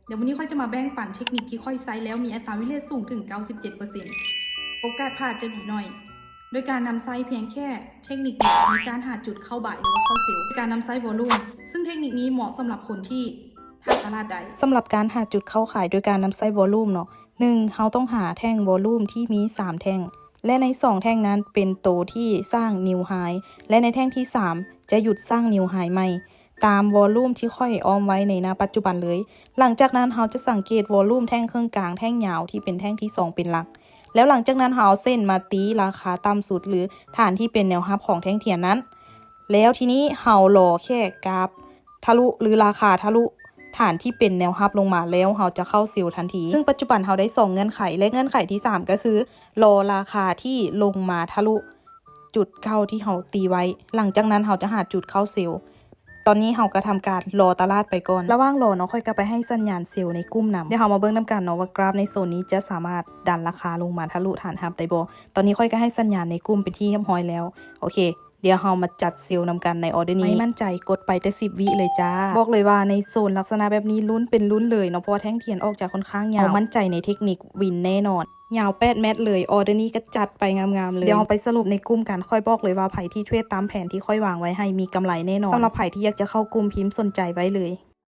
ດຽວມື້ນີ້ຂ້ອຍຈະມາແບ່ງປັນເທັກນິກທີ່ຂ້ອຍໃຊ້ແລ້ວມີອັດຕາວິນເຣດສູງເຖິງ ເກົ້າສິບເຈັດເປີເຊັນ ໂອກາດພາດຈະມີໜ້ອຍ ໂດຍການນຳໃຊ້ພຽງແຄ່ເທັກນິກດຽວໃນການຫາຈຸດເຂົ້າບາຍ ຫຼືວ່າເຂົ້າເຊວ ໂດຍການນຳໃຊ້ວໍລູມ ຊຶ່ງເທັກນິກນີ້ເໝາະສຳລັບຄົນທີ່ຫາຕະຫຼາດໄດ້. ສຳລັບການຫາຈຸດເຂົ້າຂາຍໂດຍການນຳໃຊ້ວໍລູມເນາະ ໜຶ່ງ ເຮົາຕ້ອງຫາແທ່ງວໍລູມທີ່ມີສາມແທ່ງ ແລະ ໃນສອງແທ່ງນັ້ນເປັນໂຕທີ່ສ້າງນິວໄຮ ແລະ ໃນແທ່ງທີສາມຈະຢຸດສ້າງນິວໄຮໃໝ່ ຕາມວໍລູມທີ່ຂ້ອຍອ້ອມໄວ້ໃນໜ້າປັດຈຸບັນເລີຍ. ຫຼັງຈາກນັ້ນເຮົາຈະສັງເກດວໍລູມແທ່ງເຄິ່ງກາງ ແທ່ງຍາວທີ່ເປັນແທ່ງທີສອງເປັນຫຼັກ ແລ້ວຫຼັງຈາກນັ້ນເຮົາເອົາເສັ້ນມາຕີລາຄາຕ່ຳສຸດ ຫຼື ຖານທີ່ເປັນແນວຮັບຂອງແທ່ງທຽນນັ້ນ ແລ້ວທີນີ້ເຮົາລໍແຄ່ກາບທະລຸ ຫຼື ລາຄາທະລຸ ຖານທີ່ເປັນແນວຮັບລົງມາ ແລ້ວເຮົາຈະເຂົ້າເຊວທັນທີ ຊຶ່ງປັດຈຸບັນເຮົາໄດ້ສອງເງື່ອນໄຂ ແລະ ເງື່ອນໄຂທີສາມກໍຄື ລໍລາຄາທີ່ລົງມາທະລຸຈຸດເກົ່າທີ່ເຮົາຕີໄວ້ ຫຼັງຈາກນັ້ນເຮົາຈະຫາຈຸດເຂົ້າເຊວ. ຕອນນີ້ເຮົາກໍທຳການລໍຕະຫຼາດໄປກ່ອນ ລະຫວ່າງລໍເນາະ ຂ້ອຍກໍໄປໃຫ້ສັນຍານເຊວໃນກຸ່ມນຳ ດຽວເຮົາມາເບິ່ງນຳກັນເນາະວ່າກຣາຟໃນໂຊນນີ້ຈະສາມາດດັນລາຄາລົງມາທະລຸຖານຮັບໄດ້ບໍ່. ຕອນນີ້ຂ້ອຍກໍໃຫ້ສັນຍານໃນກຸ່ມເປັນທີ່ຮຽບຮ້ອຍແລ້ວ ໂອເຄ ດຽວເຮົາມາຈັດເຊວນຳກັນໃນອໍເດີນີ້ ໃຫ້ໝັ້ນໃຈກົດໄປແຕ່ສິບວິເລີຍຈ້າ. ບອກເລີຍວ່າໃນໂຊນລັກສະນະແບບນີ້ລຸ້ນເປັນລຸ້ນເລີຍເນາະ ເພາະວ່າແທ່ງທຽນອອກຈາກຂ້ອນຂ້າງຍາວ ເຮົາໝັ້ນໃຈໃນເທັກນິກວິນແນ່ນອນ. ຍາວແປດແມັດເລີຍ ອໍເດີນີ້ກໍຈັດໄປງາມໆເລີຍ. ດຽວເຮົາໄປສະຫຼຸບໃນກຸ່ມກັນ ຂ້ອຍບອກເລີຍວ່າໃຜທີ່ເທຣດຕາມແຜນທີ່ຂ້ອຍວາງໄວ້ໃຫ້ມີກຳໄລແນ່ນອນ. ສຳລັບໃຜທີ່ຢາກຈະເຂົ້າກຸ່ມ ພິມສົນໃຈໄວ້ເລີຍ.